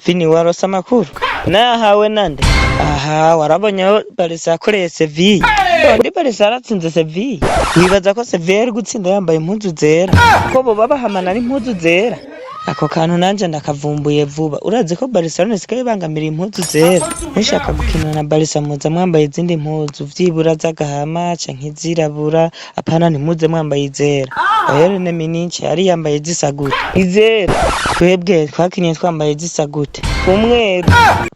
Vini, warose amakuru nayahawe nande? Aha warabonye aho Barca yakoreye Sevilla? Ndi Barca yaratsinze Sevilla. Wibaza ko Sevilla yari gutsinda yambaye impuzu zera? Ko boba bahamana n'impuzu zera? Ako kantu nanje ndakavumbuye vuba. Urazi ko Barcelona isigaye ibangamira impuzu zera? Mushaka gukina na Barca, muza mwambaye izindi mpuzu, vyibura z'agahama canke izirabura, apana ntimuze mwambaye izera. Bayern Munich yari yambaye zisa gute? Izera. Twebwe twakinye twambaye zisa gute? Umweru.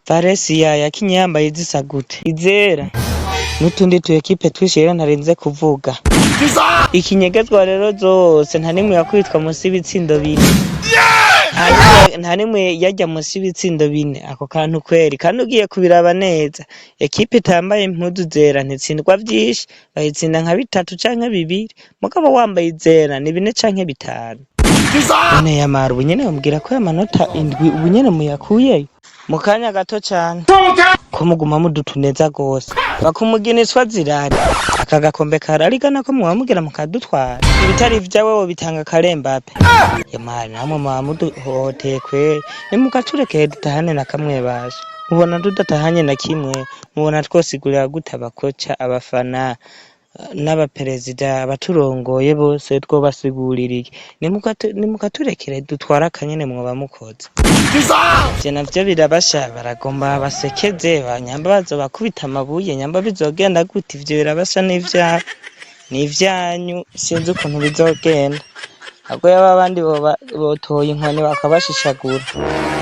Valencia yakinye yambaye zisa gute? Izera. N'utundi tu ekipe twinshi rero ntarinze kuvuga. Ikinyegezwa rero zose nta nimwe yakwitwa munsi y'ibitsindo 4. Nta nimwe yajya munsi y'ibitsindo 4. Ako kantu kweri, kandi ugiye kubiraba neza, ekipe itambaye impuzu zera ntitsindwa vyinshi, bayitsinda nka 3 canke 2, mugabo wambaye izera ni 4 canke 5. None yamara ubu nyene bambwira ko amanota 7 ubu nyene muyakuyeyo mu kanya gato cane, ko muguma mudutuneza gose. Bakumuginiswa zirari aka gakombe kararigana ko muba mugira mukadutwara. Ibitari ivyawe wobitanga karembape. Yamara namwe muba muduhohoteye kweri, nimukaturekere dutahane na kamwe basha. Mubona tudatahanye na kimwe, mubona twosigurira gute abakoca, abafana n'abaperezida, abaturongoye bose? Twobasigurira iki? Nimukaturekere dutware akanyene mwoba mukoze. Ivyo navyo birabasha, baragomba basekeze nyamba bazobakubita amabuye, nyamba bizogenda gute? Ivyo birabasha, n'ivyabo n'ivyanyu, sinzi ukuntu bizogenda. Ahubwo yaba abandi botoye inkoni bakabashishagura.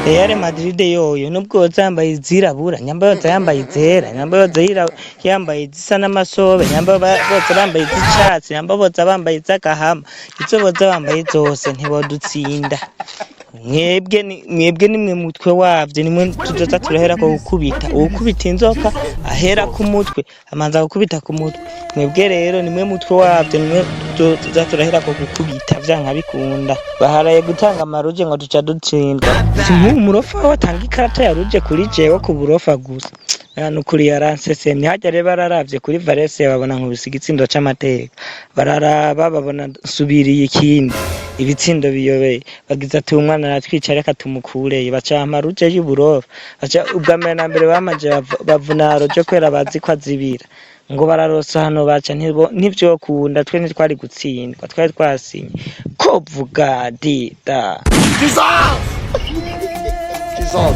Real Madrid yoyo, nubwo yoza yambaye izirabura, nyamba yoza yambaye izera, nyamba yoza yambaye izisa n'amasobe, nyamba boza bambaye iz'icatsi, nyamba boza bambaye iz'agahama, izo boza bambaye zose ntibodutsinda. Mwebwe nimwe mutwe wavyo, nimwe tuzoza turaherako gukubita. Uwukubita inzoka ahera ku mutwe, amanza gukubita ku mutwe. Mwebwe rero nimwe mutwe wavyo, nimwe tuzoza turaherako gukubita vyanka bikunda. Baharaye gutanga ama rouge ngo duca dutsindwa. Si nk'ubu murofa watanga ikarata ya rouge kuri jewe ku burofa gusa. Nukuri yaransesemye. Harya rero bararavye kuri Valencia, babona nkubise igitsindo c'amateka, bararaba babona nsubiriye ikindi, ibitsindo biyobeye, bagize ati: "Umwana aratwica, reka tumukureyo." Baca bampa rouge y'uburofa. Baca ubwa mbere na mbere bamanje bavuna rouge kubera bazi ko azibira, ngo bararosa hano baca ntivyokunda. Twe ntitwari gutsindwa, twari twasinye ko vuga di da. Jesus! Jesus!